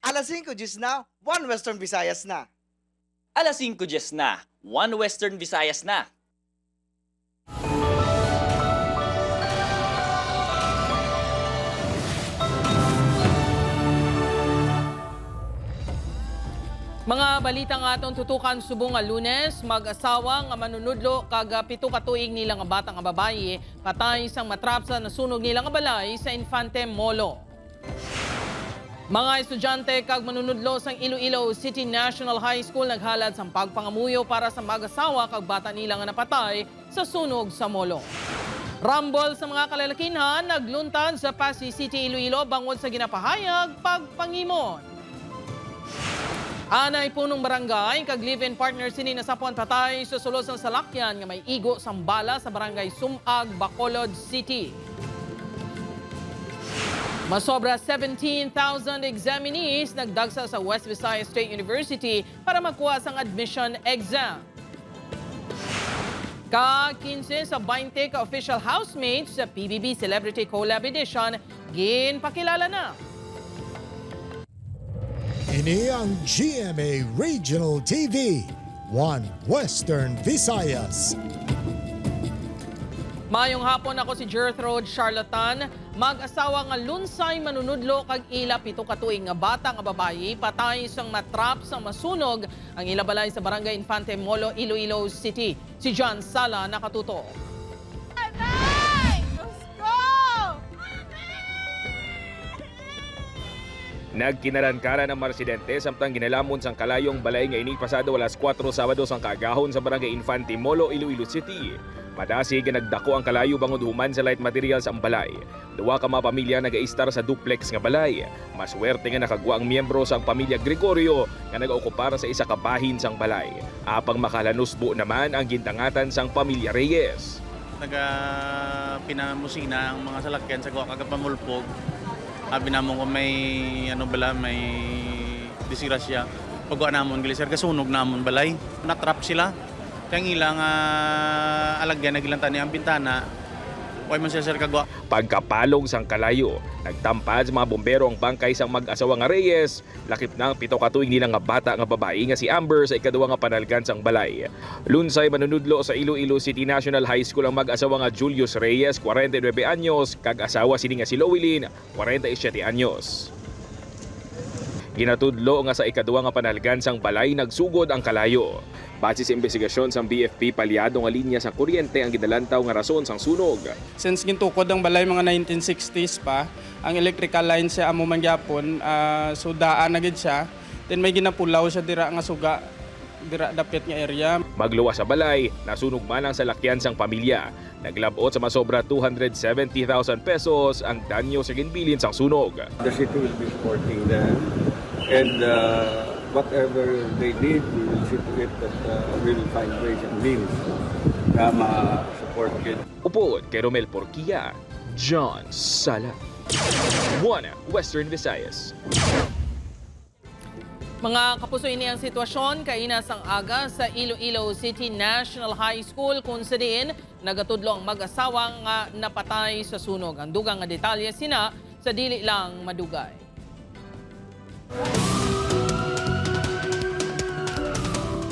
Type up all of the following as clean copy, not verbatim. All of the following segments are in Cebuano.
Alas 5:10 na, One Western Visayas na. Alas 5:10 na, One Western Visayas na. Mga balita nga atong tutukan subong nga Lunes, mag-asawa nga manunudlo kag 7 ka tuig nila nga bata nga babayi patay sang matrap sa nasunog nila nga balay sa Infante Molo. Mga estudyante kag manunudlo sang Iloilo City National High School naghalad sang pagpangamuyo para sa mag-asawa kag bata nila nga napatay sa sunog sa molo. Rumble sa mga kalalakinhan nagluntad sa Pasig City, Iloilo bangod sa ginapahayag pagpangimon. Anay punong barangay, kag live-in partner sini nasapuan patay sa sulos ng salakyan nga may igo sambala sa barangay Sumag, Bacolod City. Masobra 17,000 examinees nagdagsa sa West Visayas State University para magkuha sang admission exam. Ka-15 sa 20 ka-official housemates sa PBB Celebrity Collab Edition, ginpakilala na. Ini ang GMA Regional TV, One Western Visayas. Mayong hapon, ako si Gertrude Charlatan. Mag-asawa nga lunsay manunudlo kag ila 7 ka tuig nga bata nga babayi patay sang matrap sa masunog ang ila balay sa Barangay Infante Molo, Iloilo City. Si John Sala nakatuto. Nagkinalankaran ang mga residente samtang ginalamon sang kalayong balay nga ini pasado alas 4 Sabado sang kaagahon sa Barangay Infante Molo, Iloilo City. Madasig nga nagdako ang kalayo bangod human sa light materials ang balay. Duwa ka mga pamilya nagaistar sa duplex nga balay. Maswerte nga nakagwa ang miyembro sang pamilya Gregorio nga nagaokupar sa isa ka bahin sang balay. Apang makalanusbo naman ang gintangatan sang pamilya Reyes. Naga pinamusina ang mga salakyan sa gawa kagapamulpog. Abi namon kung may ano bala, may disgrasya. Pagwa namon gali sir, kasunog namon balay. Natrap sila. Kaya ang ilang alagyan nagilantan ang bintana. Way man sila sir kagwa. Pagkapalong sang kalayo, nagtampad sa mga bombero ang bangkay sang mag-asawa nga Reyes, lakip na ang 7 ka tuig nila nga bata nga babae nga si Amber sa ikaduha nga panalgan sang balay. Lunsay manunudlo sa Iloilo City National High School ang mag-asawa nga Julius Reyes, 49 anyos, kag asawa sini nga si Lowelin, 47 anyos. Ginatudlo nga sa ikaduha nga panalgan sang balay nagsugod ang kalayo. Base sa investigasyon sang BFP, palyado nga linya sang kuryente ang ginalantaw nga rason sang sunog. Since gintukod ang balay mga 1960s pa, ang electrical line siya amo man gyapon, so daan na gid siya. Then may ginapulaw siya dira nga suga dira dapit nga area. Magluwas sa balay, nasunog man ang salakyan sang pamilya. Naglabot sa masobra 270,000 pesos ang danyo sa ginbilin sang sunog. The city will be supporting them, and whatever they need, we will see to it that we will find ways and means na ma-support it. Upod kay Romel Porquia, John Sala. One Western Visayas. Mga kapuso, ini ang sitwasyon kaina sang aga sa Iloilo City National High School kung sa diin nagatudlo ang mag-asawa nga napatay sa sunog. Ang dugang nga detalye sina sa dili lang madugay.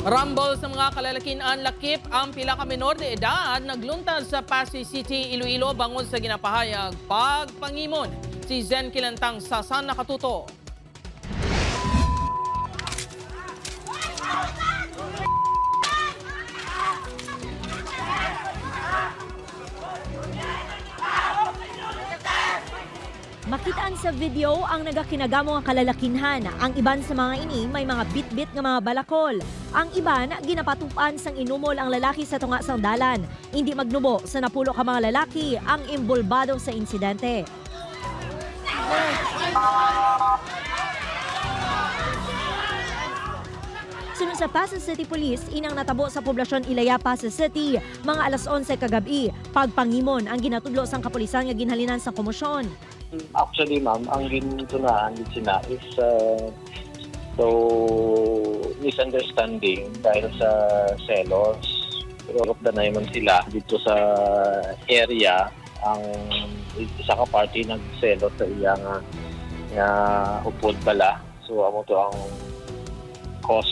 Rumble sa mga kalalakian lakip ang pila ka menor de edad nagluntad sa Pasig City, Iloilo bangod sa ginapahayag pagpangimon. Si Zen Kilantang Sasan nakatuto. Makitaan sa video ang nagakinagamo nga kalalakinhan. Ang iban sa mga ini may mga bitbit nga mga balakol. Ang iban ginapatupan sang inumol ang lalaki sa tunga sang dalan. Hindi magnubo sa napulo ka mga lalaki ang imbulbado sa insidente. Sunod sa Pasig City Police, inang natabo sa poblasyon Ilaya, Pasig City, mga alas 11 kagabi. Pagpangimon ang ginatudlo sang kapulisan nga ginhalinan sa komosyon. Actually, ma'am, ang gintunaan din sina is so misunderstanding dahil sa selos. Pero danay man sila dito sa area, ang isa ka party nagselos sa iya nga upod bala. So amo to ang cause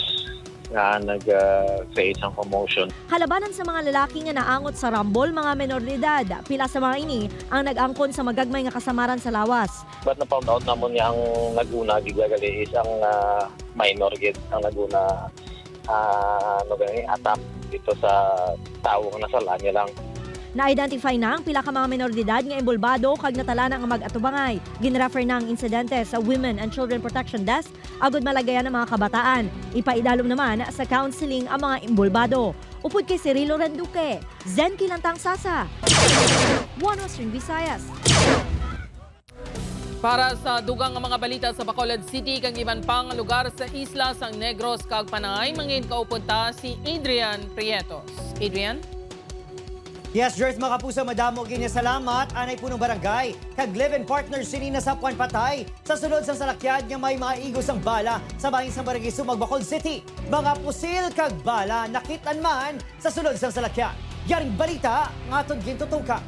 nga nag-create ng commotion. Halabanan sa mga lalaki nga naangot sa rambol mga menor de edad. Pila sa mga ini ang nag-angkon sa magagmay nga kasamaran sa lawas. But na-found out namon nga ang naguna gigagali is ang minor gid ang naguna ano gani attack dito sa tawo nga nasala niya lang. Na-identify na ang pila ka mga menor de edad nga embolbado kag natala na ang mag-atubangay. Ginrefer na ang insidente sa Women and Children Protection Desk agud malagayan ang mga kabataan. Ipaidalom naman sa counseling ang mga embolbado. Upod kay Cirilo Renduque, Zen Kilantang Sasa, One Western Visayas. Para sa dugang nga mga balita sa Bacolod City kag iban pang lugar sa isla sang Negros kag Panay, mangin kaupod ta si Adrian Prietos. Adrian? Yes, Jerth, mga kapuso, madamo gini salamat. Anay punong barangay, kag live-in partner sini na sa Puan Patay. Sa sulod sang salakyan nga may mga igos ang bala sa bahin sang barangay Sumag, Bacolod City. Mga pusil kag bala nakitan man sa sulod sang salakyan. Yaring balita, ngaton gintutuka.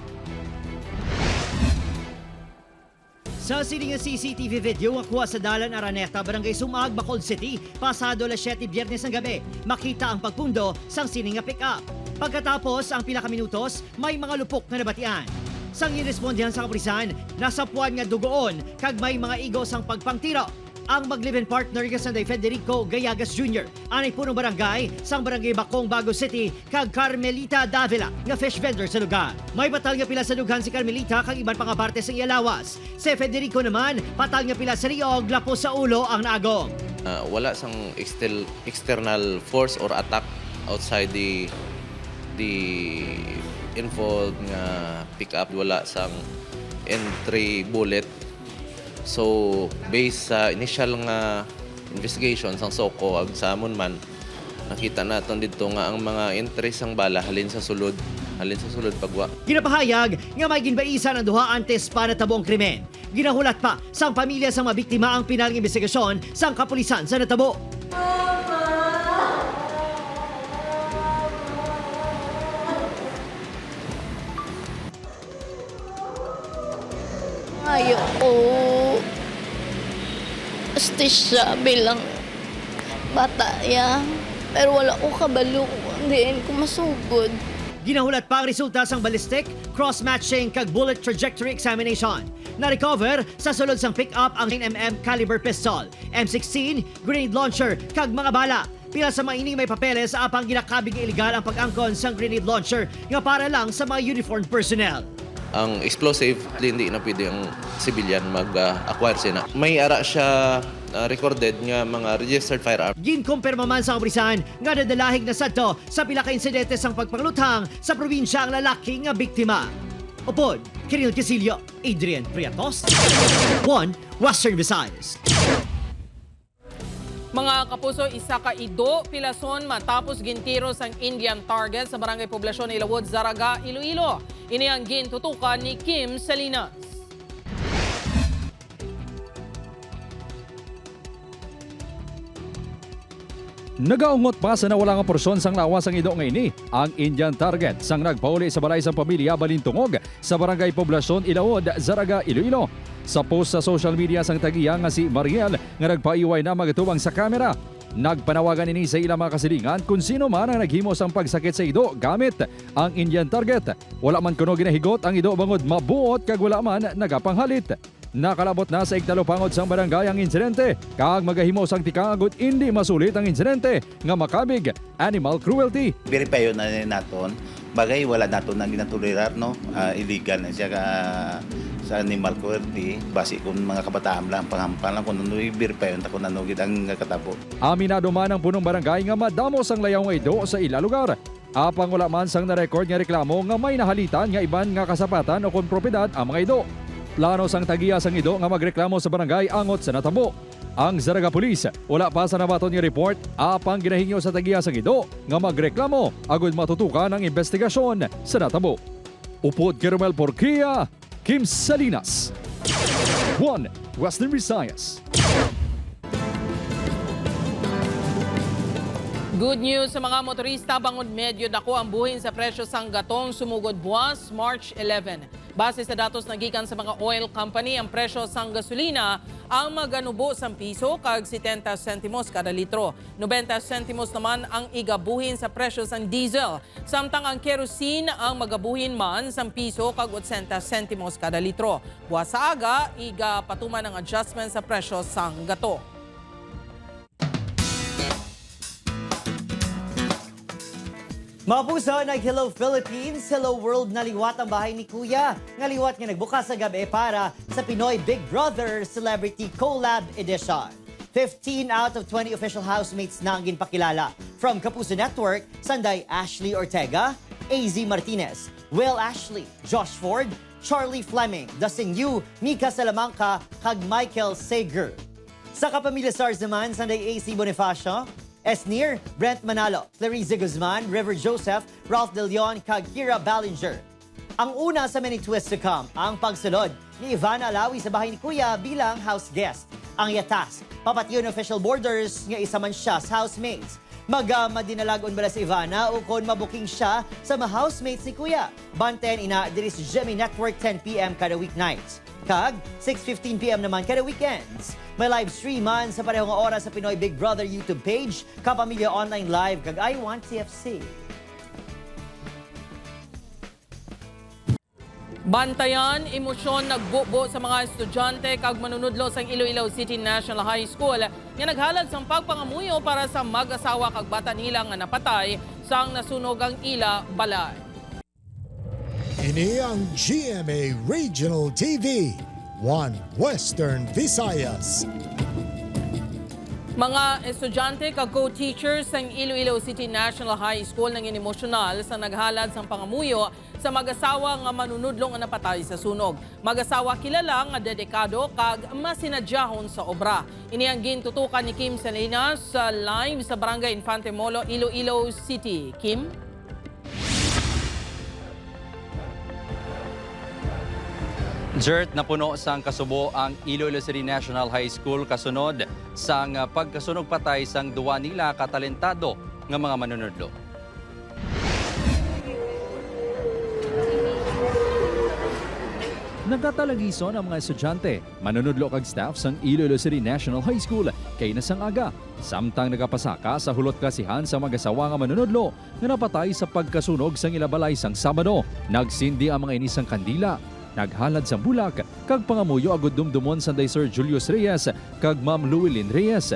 Sa siling nga CCTV video nga kuha sa Dalan Araneta, Barangay Sumag, Bacolod City, pasado alas 7 Biyernes ng gabi, makita ang pagpundo sang sining nga pick-up. Pagkatapos ang pila ka minutos, may mga lupok na nabatian. Sang irespondihan sa kapulisan, nasa puwan nga dugoon kag may mga igos ang pagpangtiro. Ang mag-live-in partner nga sanday Federico Gayagas Jr. Anay punong barangay sang barangay Bakong, Bago City kag Carmelita Davila nga fish vendor sa lugar. May batal nga pila sa dughan si Carmelita kag iban pa nga parte sang iyalawas. Si Federico naman patal nga pila sa riog lapo sa ulo ang naagom. Wala sang external force or attack outside the involved nga pickup, wala sang entry bullet. So based sa initial nga investigation sang SOCO ag sa amon man, nakita naton didto nga ang mga entry sang bala halin sa sulod pagwa. Ginapahayag nga may ginbaisan ang duha antes pa natabo ang krimen. Ginahulat pa sang pamilya sang mga biktima ang pinal nga investigasyon sang kapulisan sa natabo. Ayoko siya bilang bata ya. Pero wala ko kabalo kung diin ko masugod. Ginahulat pa ang resulta sang ballistic, cross-matching kag bullet trajectory examination. Na-recover sa sulod sang pick-up ang 9mm caliber pistol, M16, grenade launcher kag mga bala. Pila sa mga ini may papeles apang ginakabig nga illegal ang pag-angkon sang grenade launcher nga para lang sa mga uniformed personnel. Ang explosive, hindi na pwede ang civilian mag-acquire sina. May ara siya recorded nga mga registered firearm. Ginkumpirma man sa kapulisan nga nadalahig na sadto sa pila ka insidente sang pagpanglutang sa probinsya ang lalaki nga biktima. Upod, Kiril Casillo, Adrian Priatos, 1 Western Visayas. Mga kapuso, isa ka ido pilason matapos gintiro sang Indian target sa Barangay Poblasyon Ilawod, Zarraga, Iloilo. Ini ang gintutukan ni Kim Salinas. Nagaungot pa sa nawala nga porsyon sang lawas ang ido nga ini ang Indian target sang nagpauli sa balay sang pamilya Balintungog sa Barangay Poblasyon Ilawod, Zarraga, Iloilo. Sa post sa social media sang tagiya nga si Mariel nga nagpaiway na magatubang sa kamera. Nagpanawagan ini sa ilang mga kasilingan kung sino man ang naghimo sang pagsakit sa ido gamit ang Indian target. Wala man kuno ginahigot ang ido bangod mabuot kag wala man nagapanghalit. Nakalabot na sa igtalupangod sang barangay ang insidente. Kag magahimo sang tikang hindi masulit ang insidente nga makabig animal cruelty. Verify na naton. Bagay wala naton na ginatolerar, no. Illegal na siya ka sa animal cruelty. Base kung mga kabataan lang panghampan lang kung ano i-verify ta kung ano gid ang katabo. Aminado man ang punong barangay nga madamos ang layaw nga ido sa ila lugar. Apang wala man sang na-record nga reklamo nga may nahalitan nga iban nga kasapatan o kon propiedad ang mga ido. Plano sang tagiya sang ido nga magreklamo sa barangay angot sa natabo. Ang Zarraga Police wala pa sa nabaton nga report apang ginahingyo sa tagiya sang ido nga magreklamo agud matutukan ang investigasyon sa natabo. Upod kay Romel Porquia, Kim Salinas. 1 Western Visayas. Good news sa mga motorista bangod medyo dako ang buhin sa presyo sang gatong sumugod buwas March 11. Base sa datos nagikan sa mga oil company, ang presyo sang gasolina ang maganubo sang piso kag 70 sentimos kada litro. 90 sentimos naman ang igabuhin sa presyo sang diesel. Samtang ang kerosene ang magabuhin man sang piso kag 80 sentimos kada litro. Buwas sa aga, iga patuman ang adjustment sa presyo sang gato. Mga puso, nag-Hello Philippines, Hello World na liwat ang bahay ni Kuya. Nga liwat nga nagbukas sa gabi para sa Pinoy Big Brother Celebrity Collab Edition. 15 out of 20 official housemates na ang ginpakilala. From Kapuso Network, Sanday Ashley Ortega, AZ Martinez, Will Ashley, Josh Ford, Charlie Fleming, Dustin Yu, Mika Salamanca, kag Michael Sager. Sa Kapamilya Stars naman, Sanday AC Bonifacio, Esnir, Brent Manalo, Clarice Guzman, River Joseph, Ralph De Leon, kag Kira Ballinger. Ang una sa many twists to come, ang pagsulod ni Ivana Alawi sa bahay ni Kuya bilang house guest. Ang yatas, papatyon official borders nga isa man siya sa housemates. Madinalagon bala si Ivana o kon mabuking siya sa mga housemates ni Kuya. Banten ina diri sa GMA Network, 10 p.m. kada weeknights. Kag 6:15 p.m. naman kada weekends. May live stream man sa parehong oras sa Pinoy Big Brother YouTube page, Kapamilya Online Live kag I Want TFC. Bantayan, emosyon nagbubo sa mga estudyante kag manunudlo sa Iloilo City National High School nga naghalad sang pagpangamuyo para sa mag-asawa kag bata nila nga napatay sang nasunog ang ila balay. Ini ang GMA Regional TV, One Western Visayas. Mga estudyante kag co-teachers sang Iloilo City National High School nangin emosyonal sa naghalad sang pangamuyo sa mag-asawa nga manunudlo nga napatay sa sunog. Mag-asawa kilala nga dedikado kag masinadyahon sa obra. Ini ang gintutukan ni Kim Salinas sa live sa Barangay Infante Molo, Iloilo City. Kim? Jert, napuno sang kasubo ang Iloilo City National High School kasunod sang pagkasunog patay sang duwa nila katalentado nga mga manunudlo. Nagkatalagison ang mga estudyante, manunudlo kag staff sang Iloilo City National High School kay nasang aga. Samtang nagapasaka sa hulot klasihan sa mag-asawa nga manunudlo nga napatay sa pagkasunog sang ilabalay sang Sabado. Nagsindi ang mga inisang kandila, naghalad sa bulak, kag pangamuyo agud dumdumon sanday Sir Julius Reyes kag Ma'am Llewellyn Reyes.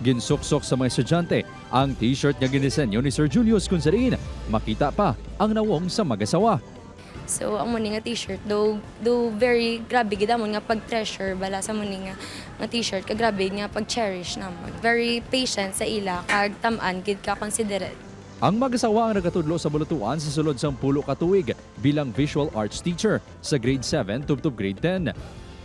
Ginsuksok sa mga estudyante ang t-shirt nga ginisenyo ni Sir Julius kung sariin makita pa ang nawong sa mag-asawa. So ang muni nga t-shirt do very grabe gid amon nga pag-treasure bala sa muni nga t-shirt, kag grabe nga pag-cherish namon. Very patient sa ila kag tam-an gid ka, considerate. Ang mag-asawa ang nagatudlo sa bulutuan sa sulod sang 10 ka tuig bilang visual arts teacher sa grade 7 tubtob grade 10.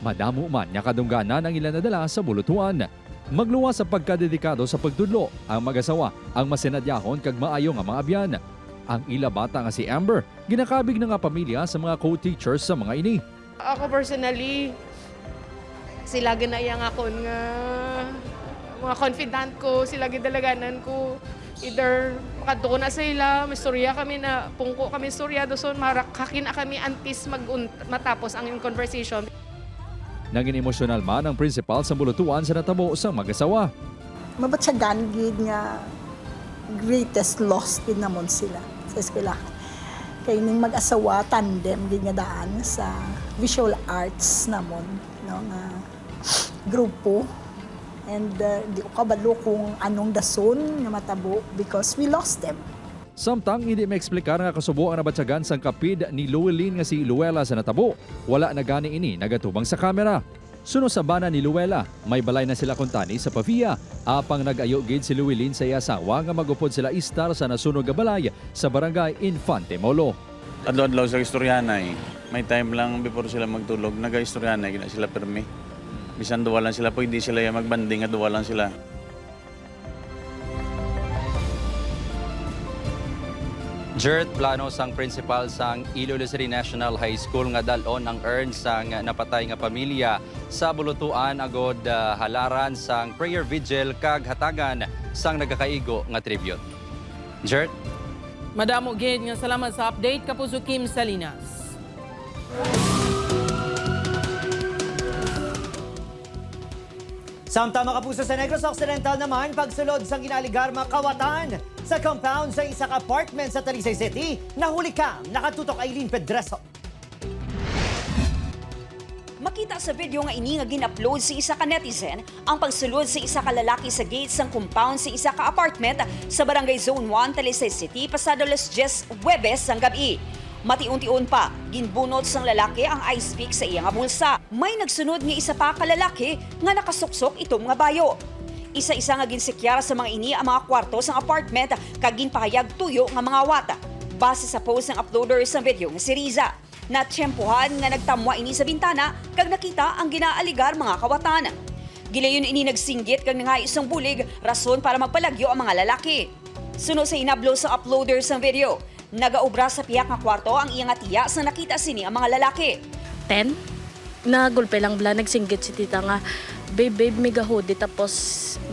Madamo man nga kadungganan ang ilan nadala sa bulutuan. Magluwas sa pagkadedikado sa pagtudlo, ang mag-asawa ang masinadyahon kag maayo nga mga abyan. Ang ila bata nga si Amber, ginakabig na nga pamilya sa mga co-teachers sa mga ini. Ako personally, sila ginayang ako nga mga confidant ko, sila gidalaganan ko. Either makadto ko na sa ila, may istorya kami na pungko kami istorya, doon marakakin na kami antes mag matapos ang conversation. Nangin emosyonal man ang principal sa bulutuan sa natabo sa mag-asawa. Mabatyagan gid nga greatest loss gid namon sila sa eskwelahan. Kay ning mag-asawa, tandem gid nga daan sa visual arts namon, no, nga grupo, and di ko kabalo kung anong dason nga matabo because we lost them. Samtang hindi maeksplikar nga kasubo ang nabatyagan sang kapid ni Llewellyn nga si Luella sa natabo. Wala na gani ini nagatubang sa kamera. Suno sa bana ni Luella, may balay na sila kuntani sa Pavia. Apang nag-ayo gid si Llewellyn sa iya asawa nga magupod sila istar sa nasunog nga balay sa Barangay Infante Molo. Adlaw-adlaw sa istoryanay. May time lang before sila magtulog, naga-istoryanay gina sila permi. Bisan duwa lang sila, pwede sila yung magbanding nga duwa lang sila. Jert, plano sang principal sang Iloilo City National High School nga dalon ang urn sang napatay nga pamilya sa bulutuan agod halaran sang prayer vigil kag hatagan sang nagakaigo nga tribute. Jert? Madamo gid nga salamat sa update, Kapuso Kim Salinas. Samtang, mga kapuso, sa Negros Occidental naman, pagsulod sa ginaaligar mga kawatan sa compound sa isang apartment sa Talisay City, nahuli ka, nakatutok Eileen Pedreso. Makita sa video nga ini nga gin-upload sa isa ka netizen ang pagsulod sa isa ka lalaki sa gate sang compound sa isa ka apartment sa Barangay Zone 1, Talisay City pasado alas 10 Huwebes sang gabi. Matiun-tiun pa, ginbunot sang lalaki ang ice pick sa iya nga bulsa. May nagsunod nga isa pa ka lalaki nga nakasuksok itom nga bayo. Isa-isa nga ginsekyar sa mga ini ang mga kwarto sang apartment kag ginpahayag tuyo nga mga wata. Base sa post ng uploader sa video nga si Riza. Natsyempohan nga nagtamwa ini sa bintana kag nakita ang ginaaligar mga kawatan. Gilayon ini nagsinggit kag nangayo sang bulig, rason para magpalagyo ang mga lalaki. Suno sa inablo sa uploader sang video, nagaobra sa piyak nga kwarto ang iyang tiya sa nakita sini ang mga lalaki. 10. Nagulpe lang bla, nagsinggit si tita nga, "Babe, babe, may gahudi," tapos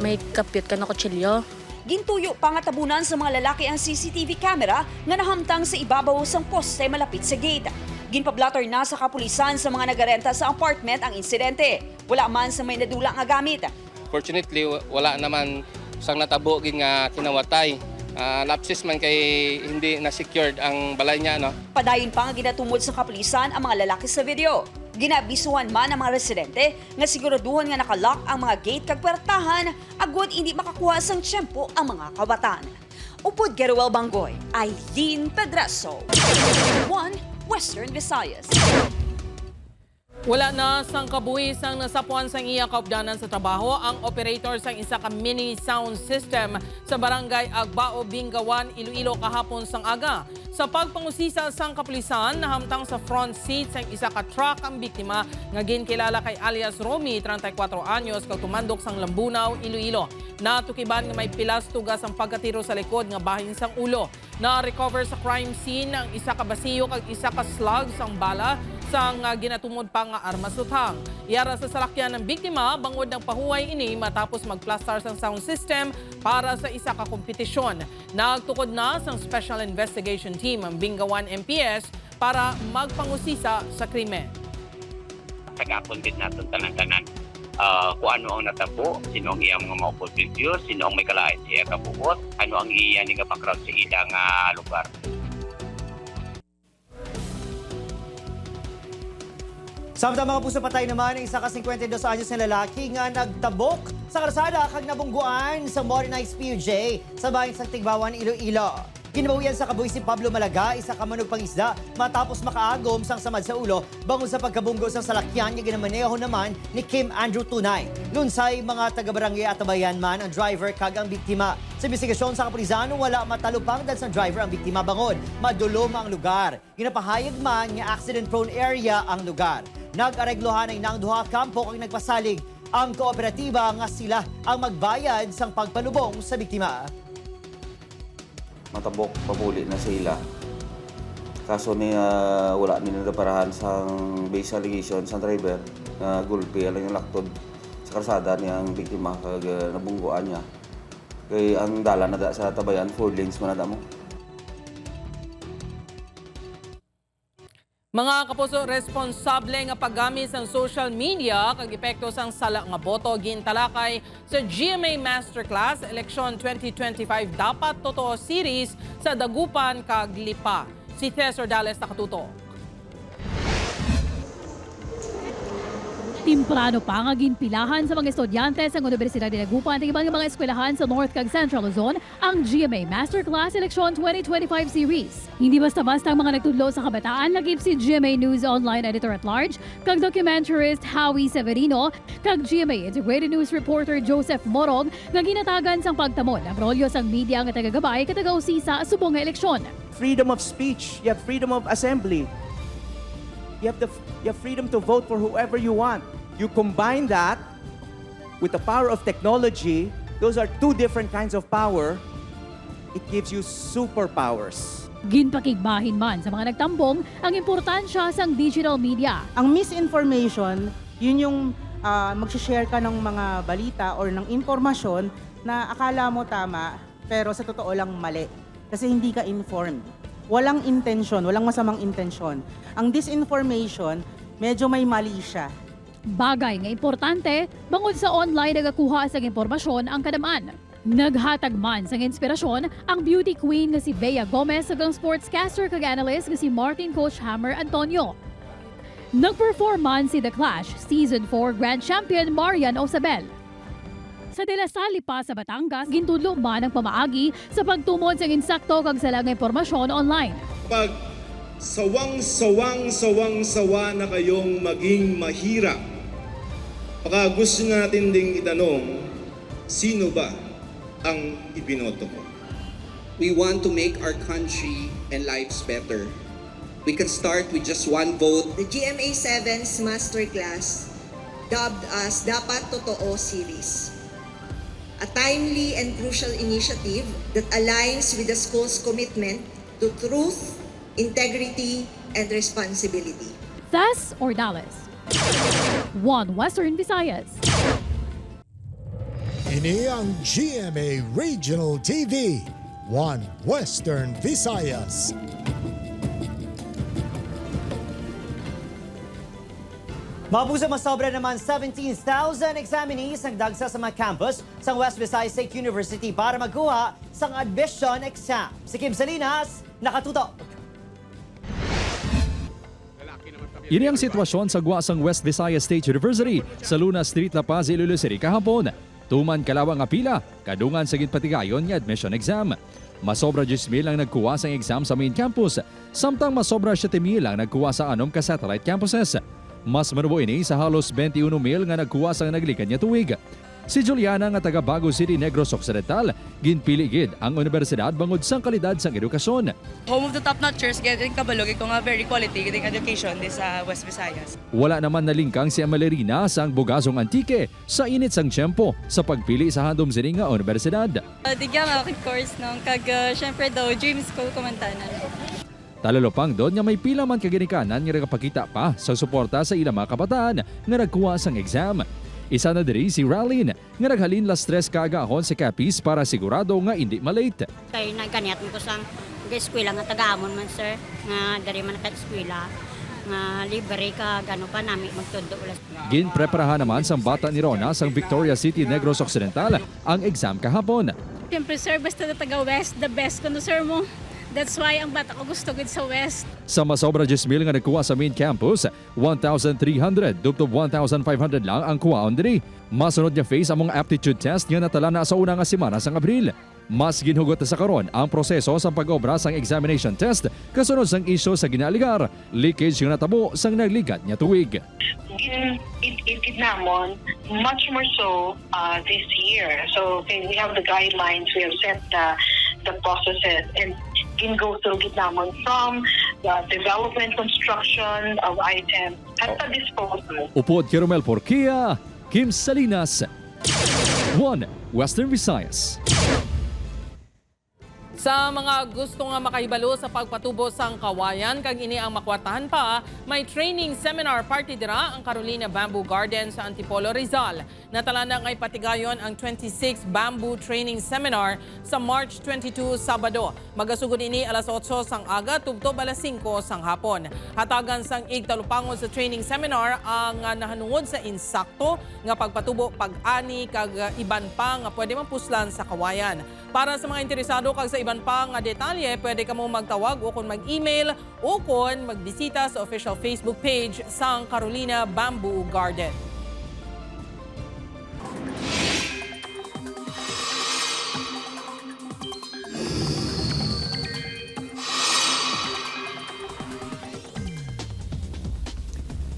may kapyot ka na kutsilyo. Gintuyo pa nga tabunan sa mga lalaki ang CCTV camera nga nahamtang sa ibabaw sang poste malapit sa gate. Ginpablatter na sa kapulisan sa mga nagarenta sa apartment ang insidente. Wala man sa may nadula nga gamit. Fortunately, wala naman sang natabo gid nga kinawatay. Lapses man kay hindi na secured ang balay niya, no. Padayon pa nga ginatumod sa kapulisan ang mga lalaki sa video. Ginabisuhan man ang mga residente nga siguraduhan nga nakalock ang mga gate kag puwertahan agud hindi makakuha sang tiyempo ang mga kawatan. Upod Geruel Banggoy, Eileen Pedraso. 1 Western Visayas. Wala na sang kabuhis ang nasapuan sang iya kaupdanan sa trabaho ang operator sang isa ka mini sound system sa barangay Agbao, Bingawan, Iloilo kahapon sang aga. Sa pagpangusisa sang kapulisan, nahamtang sa front seat sang isa ka truck ang biktima nga ginkilala kay alias Romy, 34 anyos, kag tumandok sang Lambunao, Iloilo. Natukiban nga may pilas tugas ang pagkatiro sa likod nga bahin sang ulo. Na-recover sa crime scene ang isa ka basiyo kag isa ka slug sang bala sang ginatumod pa nga armas lutang. Yara sa salakyan ng biktima bangod ng pahuway ini matapos magplastar sang sound system para sa isa ka kompetisyon. Nagtukod na sang Special Investigation Team ang Bingawan MPS para magpangusisa sa krimen. Tagapon din naton tanan-tanan kung ano ang natabo, sino ang iyang mga maupod review, sino ang may kalain sa iya kabuot, ano ang iya ni nga background sa ilang lugar. Samtang, mga puso, patay naman ang isa ka 52 anyos na lalaki nga nagtabok sa karsada kag nabungguan sa modernized PUJ sa bayan sa Tigbawan, Iloilo. Ginabawian sa kabuhi si Pablo Malaga, isa ka manugpangisda, matapos makaagom sang samad sa ulo bangod sa pagkabunggo sa salakyan nga ginamaneho naman ni Kim Andrew Tunay. Lunsay mga taga-barangay Atabayan man ang driver kag ang biktima. Sa investigasyon sa kapulisan, wala matalupang dahil sa driver ang biktima bangod madulom ang lugar. Ginapahayag man nga accident-prone area ang lugar. Nag-areglohan ay nang duha kampo kag nagpasalig ang kooperatiba nga sila ang magbayad sang pagpalubong sa biktima. Matabok papuli na sila. Kaso ni wala ni nadaparahan sang base allegation sa driver na gulpi lang yung laktod sa karsada niya ang biktima kag nabungguan niya. Kay ang dala na da sa tabayan, four lanes man na da mo. Mga kapuso, responsable nga paggamit sang social media kag epekto sang sala nga boto gintalakay sa GMA Masterclass Eleksyon 2025 Dapat Totoo Series sa Dagupan kag Lipa. Si Tess Ordales, nakatutok. Temprano pa nga ginpilahan sa mga estudyante sa Universidad de Dagupan at ibang mga eskwelahan sa North kag Central Luzon ang GMA Masterclass Eleksyon 2025 Series. Hindi basta-basta ang mga nagtudlo sa kabataan, lagip si GMA News Online Editor at Large kag documentarist Howie Severino kag GMA Integrated News Reporter Joseph Morong nga ginatagan sang pagtamod ang rolyo sang media nga tagagabay kag tagausisa subong nga eleksyon. Freedom of speech, you have freedom of assembly. You have freedom to vote for whoever you want. You combine that with the power of technology, those are two different kinds of power. It gives you superpowers. Ginpakigbahin man sa mga nagtambong ang importansya sang digital media. Ang misinformation, yun yung mag-share ka ng mga balita or ng impormasyon na akala mo tama, pero sa totoo lang mali. Kasi hindi ka informed. Walang intention, walang masamang intention. Ang disinformation, medyo may mali siya. Bagay nga importante bangod sa online nagakuha sang impormasyon ang kadamaan. Naghatag man sang inspirasyon ang beauty queen nga si Bea Gomez ug ang sportscaster kag analyst nga si Martin Coach Hammer Antonio. Nag-perform man si The Clash Season 4 Grand Champion Marian Osabel. Sa De La Salle pa sa Batangas, gintudlo man ang pamaagi sa pagtumod sang insakto kag sala nga impormasyon online. Pag sawang-sawang-sawang-sawa na kayong maging mahirap, baka gusto natin ding itanong, sino ba ang ibinoto ko? We want to make our country and lives better. We can start with just one vote. The GMA 7's Masterclass, dubbed as Dapat Totoo Series. A timely and crucial initiative that aligns with the school's commitment to truth, integrity, and responsibility. Thess Ordales. One Western Visayas. Ini ang GMA Regional TV, One Western Visayas. Mapuso masobra naman 17,000 examinees nagdagsa sa mga campus sa West Visayas State University para magkuha sang admission exam. Si Kim Salinas, nakatutok. Ini ang sitwasyon sa guwasang West Visayas State University sa Luna Street, La Paz, Iloilo City kahapon. Tuman kalawang nga pila, kadungan sa ginpatigayon nga admission exam. Masobra 10,000 ang nagkuha sa exam sa main campus, samtang masobra 7,000 ang nagkuha sa anom ka satellite campuses. Mas manubo ini sa halos 21,000 nga nagkuha sa naglikan nga tuig. Si Juliana nga taga Bago City, Negros Occidental, ginpili gid ang universidad bangod sang kalidad sang edukasyon. Home of the top-notchers, getting kabalo, ko nga very quality getting education di sa West Visayas. Wala naman nalingkang si Amalerina sa ang bugasong antike sa init sang tiyempo sa pagpili sa handom sini nga universidad. Digya nga akong course nung kag syempre daw dream school kumantanan. Talalopang doon nga may pila man kaginikanan nga nagapakita pa sa suporta sa ilang mga kabataan nga nagkuha sang exam. Isa na diri si Ralyn nga naghalin las tres kaagahon sa Capiz para sigurado nga hindi malate. Kay nagkaniat mo ko sang eskwela nga taga-amon man sir, nga dari man ka eskwela nga libre ka gano pa nami magtundo ulas. Ginpreparahan naman sang bata ni Rona sang Victoria City, Negros Occidental ang exam kahapon. Siyempre sir, basta na taga West, the best kuno sir mo. That's why ang bata ko gusto gud sa West. Sa masobra 10,000 nga nagkuha sa main campus, 1,300 dugtong 1,500 lang ang kuwaon diri. Masunod nga phase ang mga aptitude test nga natala na sa una nga semana sang Abril. Mas ginhugot na sa karon ang proseso sa pag-obra sang examination test kasunod sang isyu sa ginaaligar, leakage nga natabo sang nagligat nga tuig. Gin it namon much more so this year. So okay, we have the guidelines, we have set the processes, and can go through gid namon from the development, construction of items at the disposal. Upod kay Romel Porquia, Kim Salinas, 1 Western Visayas. Sa mga gusto nga makahibalo sa pagpatubo sang kawayan kag ini ang makwartahan pa, may training seminar party dira ang Carolina Bamboo Garden sa Antipolo, Rizal. Natala na ngay patigayon ang 26 Bamboo Training Seminar sa March 22, Sabado. Magasugod ini alas 8 sang aga tubtob alas 5 sang hapon. Hatagan sang igtalupangon sa training seminar ang nahanungod sa insakto nga pagpatubo, pag-ani kag iban pa nga pwede mapuslan sa kawayan. Para sa mga interesado kag sa iban pa nga detalye, pwede kamo magtawag o kon mag-email o kon magbisita sa official Facebook page sang Carolina Bamboo Garden.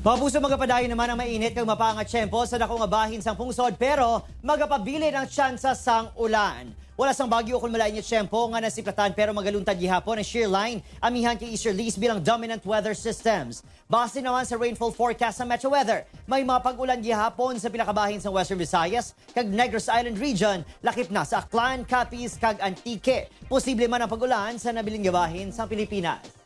Mapuso magapadayon naman ang mainit kag mapangat tiyempo sa dako nga bahin sang pungsod pero magapabilin ang tsansa sang ulan. Wala sang bagyo kon malain nga tiyempo nga nasiplatan pero magaluntad gihapon ang shear line amihan kay easterlies bilang dominant weather systems. Base naman sa rainfall forecast sa Metro Weather, may mapag-ulan gihapon sa pinakabahin sang Western Visayas kag Negros Island region, lakip na sa Aklan, Capiz kag Antique. Posible man ang pag-ulan sa nabiling nga bahin sang Pilipinas.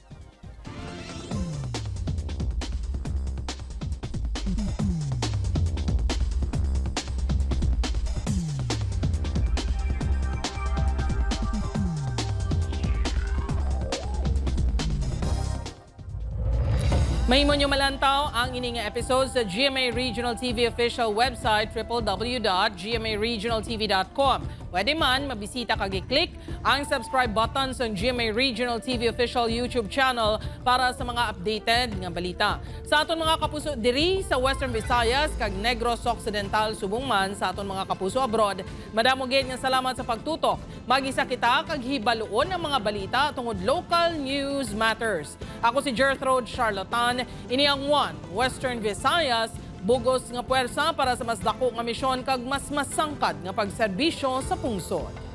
Mahimo nyo malantaw ang ini nga episode sa GMA Regional TV official website, www.gmaregionaltv.com. Pwede man mabisita kag i-click ang subscribe button sa GMA Regional TV official YouTube channel para sa mga updated nga balita. Sa aton mga kapuso diri sa Western Visayas kag Negros Occidental, subong man sa aton mga kapuso abroad, madamo gid nga salamat sa pagtutok. Mag-isa kita kag hibaluon ang mga balita tungod local news matters. Ako si Gertrude Charlatan, ini ang One Western Visayas, bugos nga puwersa para sa mas dako nga misyon kag mas masangkad nga pagserbisyo sa pungsod.